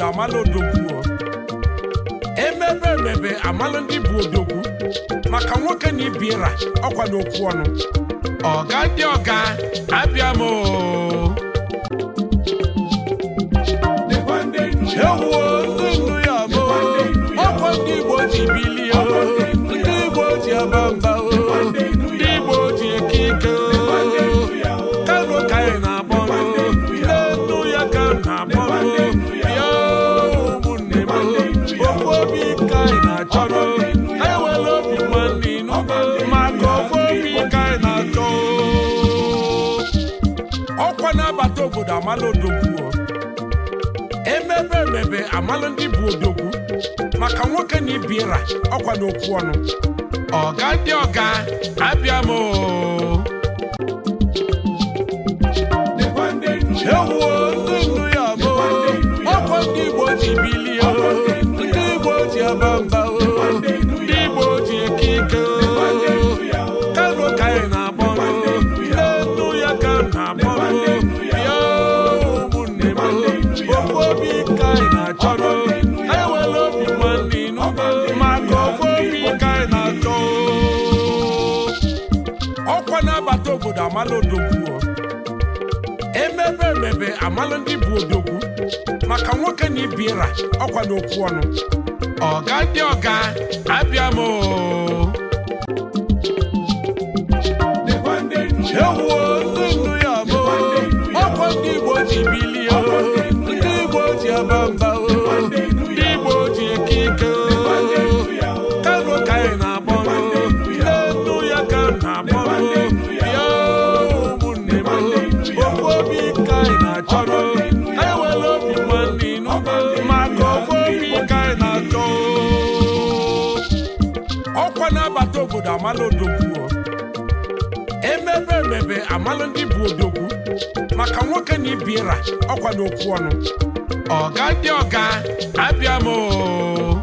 obodo amala odogwu o. Emebe emebe amalụ ndị bụ odogwu, maka nwoke na ibira ọkwa n'okwu ọnụ. Ọga ndị ọga abịa m oo. Ewuo ndị nnu ya m oo. Ọkwa ndị Igbo ji bilie oo. Ndị Igbo ji aba mba oo. Ndị Igbo ji eke ike oo. Kano ka anyị na-akpọ nụ. Ndị nnu ya ka m na-akpọ nụ. Bịa ụmụnne m oo. Ofu obi ka anyị na-achọ nụ. Anyị nwere obi nwanne ịnụgo. Maka ofu obi ka anyị na-achọ oo. Ọkwa na-abata obodo amala odogwu o. Emebe emebe amalụ ndị bụ odogwu, maka nwoke na ibira ọkwa n'okwu ọnụ. Ọga ndị ọga abịa m oo. Ewuo ndị nnu ya m oo. Ọkwa ndị Igbo ji bilie oo. Ndị Igbo ji aba mba oo. Ndị Igbo ji eke ike oo. Kano ka anyị na-akpọ nụ. Ndị nnu ya ka m na-akpọ nụ. Bịa ụmụnne m oo. Ofu obi ka anyị na-achọ nụ. Anyị nwere obi nwanne ịnụgo. Maka ofu obi ka anyị na-achọ oo. Ọkwa na-abata obodo amala odogwu o. Emebe emebe amalụ ndị bụ odogwu, maka nwoke na ibira ọkwa n'okwu ọnụ. Ọga ndị ọga abịa m oo. Ewuo ndị nnu ya m oo. Ọkwa ndị Igbo ji bilie oo. Ndị Igbo ji aba mba oo. Ndị Igbo ji eke ike oo. Kano ka anyị na-akpọ nụ. Ndị nnu ya ka m na-akpọ nụ. Bịa ụmụnne m oo. Ofu obi ka anyị na-achọ nụ. Anyị nwere obi nwanne ịnụgo. Maka ofu obi ka anyị na-achọ oo. Ọkwa na-abata obodo amala odogwu o. Emebe emebe amalụ ndị bụ odogwu, maka nwoke na ibira ọkwa n'okwu ọnụ. Ọga ndị ọga abịa m oo.